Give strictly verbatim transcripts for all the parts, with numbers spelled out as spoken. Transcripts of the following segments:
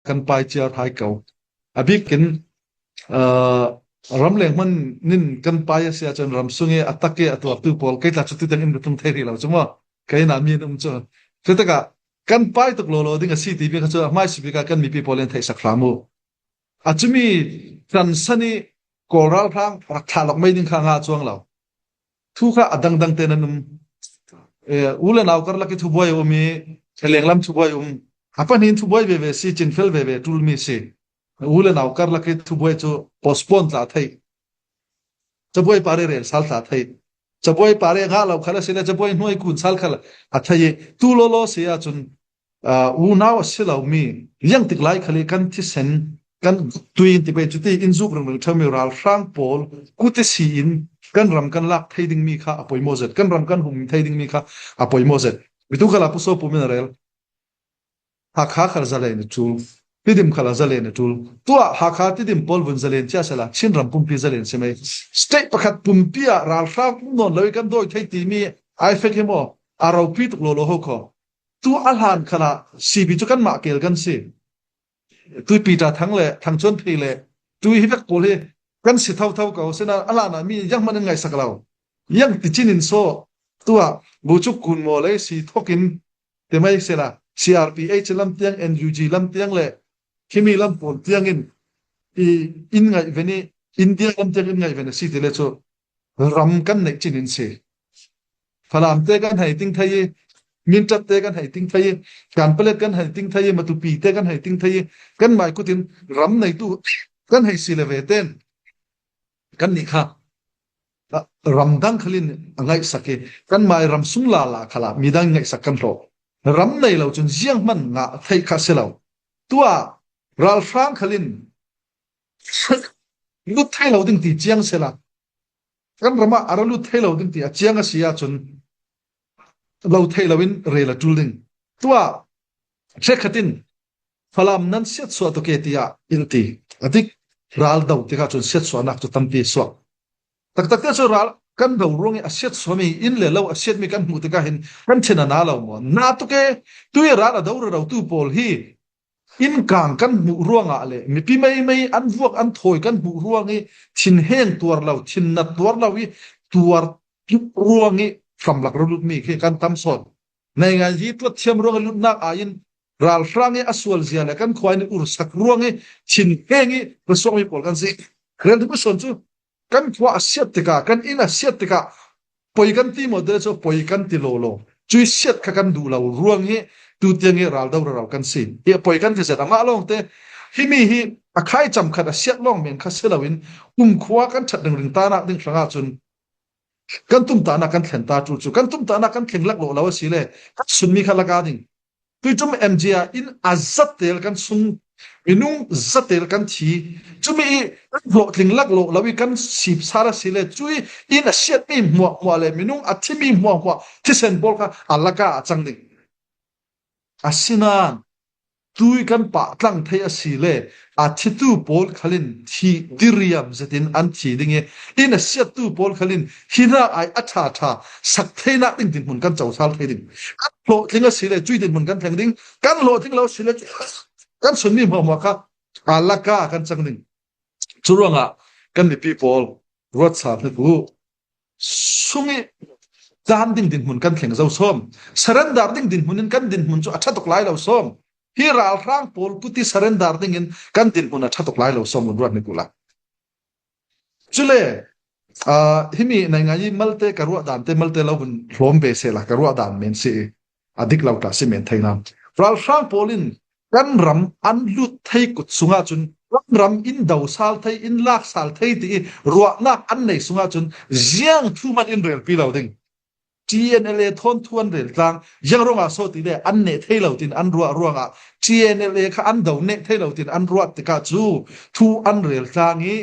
kan pai ciar hai ko. A bikin, aa, ramleng hman nin kan pai a si ahcun ram sung i a tak i a tuartu pawl kei tla cu tu tiang in ka tlung thei rih lo cu maw? Kei na mi an um cu. Cutikah kan pai tuk lawlaw ding a si timi kha cu a hmaisabik ah kan mipi pawl in theihsak hram uh. A cumi tansan i Kawl ralhrang rak thlah lawk mai ding kha a ngah cuang lo. Thu kha a dangdang te nan um. Eh, u le nau karlak i thubuai a um i, lenglam thubuai a um. A pahnih in thubuai veve si, cingfel veve, ṭul mi si. U le nau karlak i thubuai cu postpone tla thei. Cabuai pare rel sal tla thei. Cabuai pare ngah lo khal a si le, cabuai hnuai kun sal khal a thei i, tu lawlaw si ahcun, aa, unau a si lomi, liangtik lai khal i kan thisen, kan tui in ti pei cuti in zuk ringring ṭhami ralhrang pawl kuti si in kan ram kan lak thei dingmi kha a poimaw zet, kan ram kan hum thei dingmi kha a poimaw zet. Bitu khala pusaw pumin a rel. Hakha khal zalen a ṭul, Tidim khal zalen a ṭul. Tuah Hakha Tidim pawl vun zalen cia sela, Chin ram pumpi zalen si mai. State pakhat pumpi ah ralhrang um nawn lo i kan dawi thei timi ai fek hi maw? A ropi tuk lawlaw ho kho. Tu a hlan khalah C B cu kanmah kel kan si. Tui Peter Thang le Thang Chuan Phei le tui hi vek pawl hi kan si thotho ko. Sina a hlan ah mi zianghman in ngaihsak lo. Yang ticin in saw tuah bucuk kun maw lei si thokin ti mai sela, C R P H lam tiang, N U G lam tiang le khimi lam pawl tiang in i in ngaih ven i India lam tiang in ngaih ven a si ti le cu ram kan neih cin in si. Falam te kan hei ting thei i, Mintat te kan hei ting thei i, Kanpalet kan hei ting thei i, Matupi te kan hei ting thei i, kan mai kutin ram neitu kan hei si le ve ten kan nih kha, ah, ram dang khalin a ngaihsak i, kan mai ram sung lala khalah midang ngaihsak kan hlawh. Ram nei lo cun zianghman ngah theih kha si lo. Tuah ralhrang khalin lut thei lo ding ti ciang sela, kan ram ah a ra lut thei lo ding ti a ciang a si ahcun lo thei lo in rel a ṭul ding. Tuah hrekkhat in Falam nan siatsuah tuk e tiah in ti. A dik ral do tikah cun siatsuahnak cu tampi suak. Taktak te cu ral kan do ruang i a siatsuahmi in le lo a siatmi kan hmuh tikah hin kan thin a na lo maw? Na tuk e, tu i ral a do rero tu pawl hi innkang kan hmuh ruangah le mipi meimei an vuak an thawi kan hmuh ruang i thinheng tuar lo, thinnat tuar lo i tuar ruang i hramlak ralutmi khi kan tam sawn. Naingan hi tuat thiam ruang i lutnak aiin ralhrang i a sual zia le kan khua in i ursak ruang i thinheng i rusuakmi pawl kan si. Rel ding sawn cu kan khua a siat tikah, kan inn a siat tikah poi kan ti maw? Te cu poi kan ti lawlaw. Cui siat kha kan duh lo ruang hi tu tiang i ral do rero kan si. I poi kan ti zet a ngah lawngte. Himi hi a khai cam khat a siat lawng men kha si loin kumkhua kan ṭhat ringring tanak ding hrangah cun kan tumtahnak kan thlen ta ṭul cu, kan tumtahnak kan thleng laklawh lo a si le kan sunmi kha laka ding. Tuiṭum M G ah in a zatel kan sung, minung zatel kan thi. Cumi i kan hlawhtling laklawh lo i kan sip sal a si le, cui in a siatmi hmuahhmuah le minung a thimi hmuahhmuah thisen pawl kha a laka a cang ding. Asinain tui kan pah tlang thei a si le a thitu pawl khalin thih diriam zetin an thi ding i, in a siattu pawl khalin hi hna ai a ṭha ṭha sak theinak ding dinhmun kan cosal thei ding. Kan hlawhtling a si le cui dinhmun kan thleng ding, kan hlawhtling lo a si le kan sunmi hmuahhmuah kha a laka kan cang ding. Cu ruangah kan mipi pawl ruat sal hnik uh. Sung i dan ding dinhmun kan thleng zo sawm. Surrender ding dinhmun in kan dinhmun cu a ṭha tuk lai lo sawm. Hi ralhrang pawl kuti surrender ding in kan dinhmun a ṭha tuk lai lo sawm, vun ruat hnik uh la. Cule, aa, himi naingan i malte ka ruah dan te, malte lo vun hlawm ve sehla ka ruah dan men si i a dik lo tla si men thei hna. Ralhrang pawl in kan ram an lut thei kut sungah cun kan ram in do sal thei, in lak sal thei ti i ruahnak an nei sungah cun ziang thu hmanh in relpi lo ding. T N L A thawn thu an rel tlang, ziang ruangah so ti le an neh thei lo tin an ruah ruangah T N L A kha an do neh thei lo tin an ruah tikah cu thu an rel tlang i,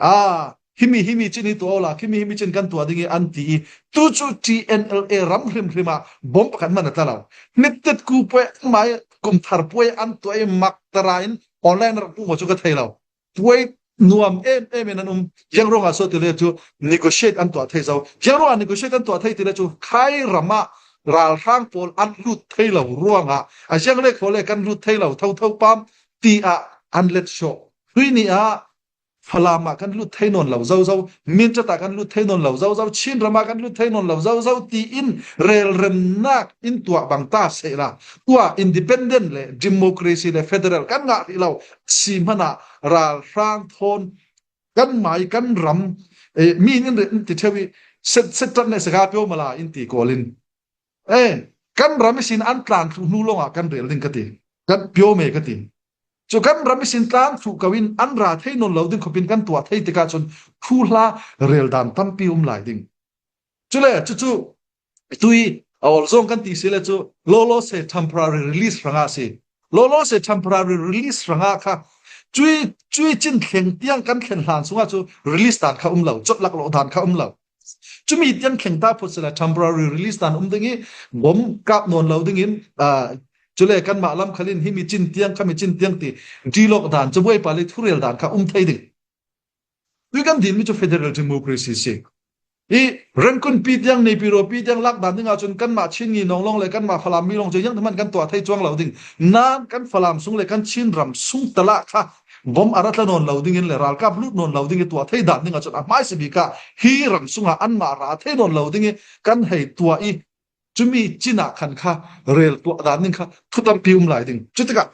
aa, himi, himi cin hi tuah awla, himi, himi cin kan tuah ding i an ti i, tu cu T N L A ram hrimhrim ah bom pakhat hmanh a tla lo. Hnittitku puai, anmai kumthar puai an tuah i, maktara in online rak pum cu ka thei lo. Puai nuam em em in an um. Ziang ruangah so ti le cu negotiate an tuah thei zo. Ziang ruangah negotiate an tuah thei ti le cu khai ram ah ralhrang pawl an lut thei lo ruangah a ziang le khaw le kan lut thei lo thotho pam ti ah an let sawh. Tui ni ah Falam ah kan lut thei nawn lo zozo, Mindat ah kan lut thei nawn lo zozo, Chin ram ah kan lut thei nawn lo zozo tiin relremnak in tuah bang ta seh la, tuah independent le democracy le federal kan ngah rih lo si hmanah ralhrang thawn kan mai kan ram, eh, mi in in rel in ti theu i set set tat ne sega pio mala in ti kawlin, eh, kan ram i sin an tlan thluh hnu lawngah kan rel ding ka ti, kan pio me ka ti. Chu kan ram i sin tlan thluh ko in an ra thei nawn lo ding khopin kan tuah thei tikah cun thuhla rel dan tampi um lai ding. Cule cucu tui a awlzawng kan ti si le cu lawlaw se temporary release hrangah a si. Lawlaw se temporary release hrangah kha cui cui cin thleng tiang kan thlen hlan sungah cu release dan kha um lo, cawt laklawh dan kha um lo. Cumi tiang thleng ta phut sila temporary release dan um ding i bom kap nawn lo dingin, aa, cule kanmah lam khalin himi cin tiang, khami cin tiang ti dilawk dan, cabuai pali thurel dan kha um thei ding. Tui kan dinmi cu federal democracy si. I Rangoon pi tiang, Naypyidaw pi tiang lak dan dingah cun kanmah Chin ngi nawnglawng le kanmah Falam mi lawng cu ziangtihman kan tuah thei cuang lo ding. Nan kan Falam sung le kan Chin ram sung talah kha bom a ra tla nawn lo dingin le ralkap lut nawn lo ding i tuah thei dan dingah cun a hmaisa bik ah hi ram sungah anmah ra thei nawn lo ding i kan hei tuah i cumi cin ah khan kha rel tuah dan ding kha thu tampi um lai ding. Cutikah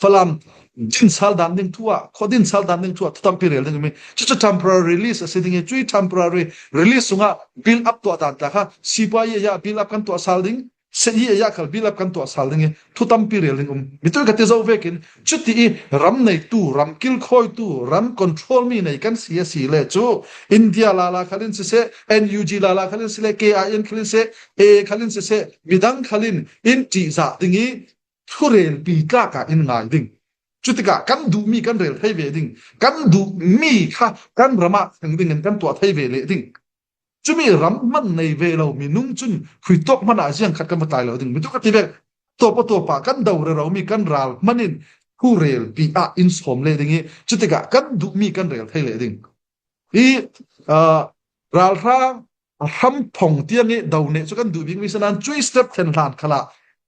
Falam din sal dan ding thu ah, khua din sal dan ding thu ah thu tampi rel ding um i cucu temporary release a si ding i cui temporary release sungah build up tuah dan ta kha sipai ya build up kan tuah sal ding, se i ya khal build up kan tuah sal ding i thu tampi rel ding um. Mi tui ka ti zo vekin cuti i ram neitu, ram kilkhawitu, ram control mi nei kan si a si le cu India lala khalin siseh, N U G lala khalin siseh, K I N khalin siseh, A A khalin siseh, midang khalin in ṭihzah ding i thurelpi tlak ah in ngai ding. Cutikah kan duhmi kan rel thei ve ding, kan duhmi kha kan ram ah thleng dingin kan tuah thei ve leh ding. Cumi ram hman nei ve lo minung cun khuitawk hmanah ziang khat kan va tlai lo ding. Mi tu ka ti vek, tawp a tawp ah kan do reromi kan ral hman in thurelpi ah in sawm leh ding i cutikah kan duhmi kan rel thei leh ding. I, aa, ralhrang a hram phong tiang i do neh cu kan duh bikmi si nan cui step thlen hlan khalah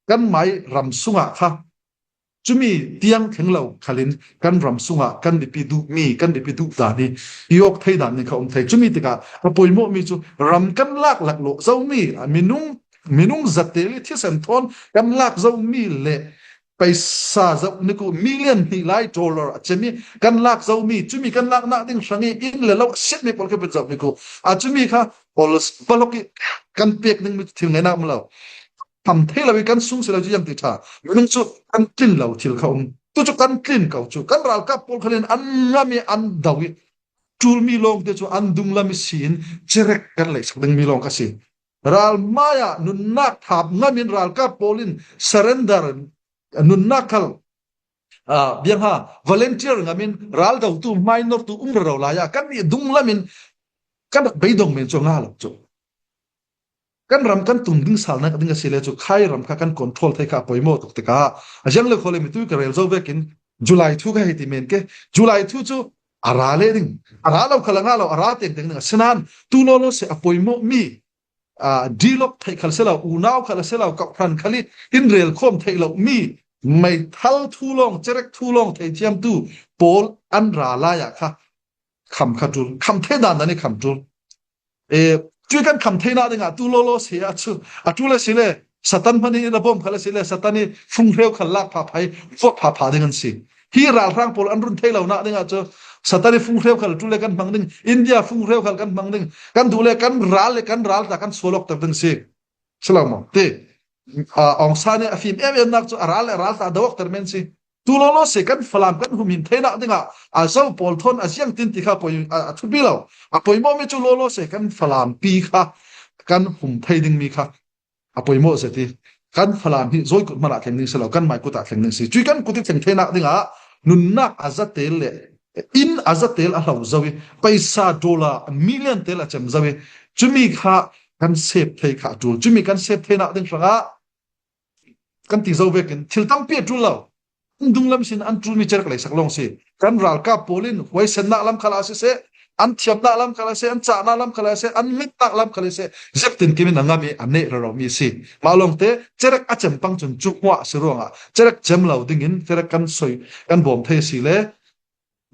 kan mai ram sungah kha cumi tiang thleng lo khalin kan ram sungah kan biapi duhmi, kan biapi duh dan i i awk thei dan ding kha um thei. Cumi tikah a poimawhmi cu ram kan lak laklawh zomi, a minung, minung zate le thisen thawn kan lak zomi le paisa zoh ni ku million hnih lai dollar a cemi kan lak zomi, cumi kan laknak ding hrang i inn le lo a siatmi pawl kha pin zoh ni ku a cumi kha pawl balok i kan pek dingmi thil ngainak um lo. Tham thei lo i kan sung si lo cu ziang ti ṭha. Minung cu kan tlin lo thil kha um. Tu cu kan tlin ko cu kan ralkap pawl khalin an ngam i an do i ṭulmi lawngte cu an dunglam i si in cerek kan leihsak dingmi lawng ka si. Ral hmaiah nunnak thap ngam in ralkap pawl in surrender nunnak khal, aa, biangha volunteer ngam in ral dotu hmai nortu um rero lai ah kan nih dunglam in kan rak beidong men cu a nga lo cu. Kan ram kan tum ding salnak ding a si le cu khai ram kha kan control thei kha a poimawh tuk tikah a ziang le khaw le mi tu ka rel zo vekin July thu ka hei ti men ke. July thu cu a ra le ding, a ra lo khal a nga lo, a ra tengteng ding a si nan tu lawlaw si a poimawhmi, aa, dilawk theih khal si lo, unau khal a si lo, kawhhran khal i in rel khawm theih lo mi meithal thu lawng, cerek thu lawng theithiamtu pawl an ra lai ah kha kham kha ṭul, kham thei dan dan i kham ṭul. E, cui kan kham theinak dingah tu lawlaw si ah cu a ṭul a si le Satan hmanh in a bawm khal a si le Satan i funghreu khal lak phapha i vuak phapha ding an si. Hi ralhrang pawl an run thei lonak dingah cu Satan i funghreu khal ṭul le kan hmang ding, India funghreu khal kan hmang ding, kan duh le kan ral le kan ral ta kan sual awkter ding si. Si lo maw? Ti, aa, Aung San i a fim em emnak cu a ral le a ral ta do awkter men si. Tu lawlaw si kan Falam kan humhim theinak dingah a zo pawl thawn a ziang tin ti kha poi, a, a thupi lo. A poimawhmi cu lawlaw si kan Falam pi kha kan hum thei dingmi kha a poimawh zet i kan Falam hi zawi kut hmanah thleng ding si lo, kan mai kut ah thleng ding si. Cui kan kut i thleng theinak dingah nunnak a zatel le inn a zatel a hlo zo i paisa dollar million tel a cem zo i cumi kha kan sep thei kha a ṭul. Cumi kan sep theinak ding hrangah kan ti zo vekin thil tampi a ṭul lo. An dunglam sin an ṭulmi cerek leisak lawng si. Kan ralkap pawl in huaisennak lam khalah siseh, an thiamna lam kha lai se, an chahna lam kha lai se, an mitnak lam kha lai se, ziak tinkim in a ngam i a neh rero mi si. Mah lawngte cerek a cem pang cun cu hmuah si ruangah cerek cem lo dingin cerek kan soi, kan bawm thei si le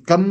kan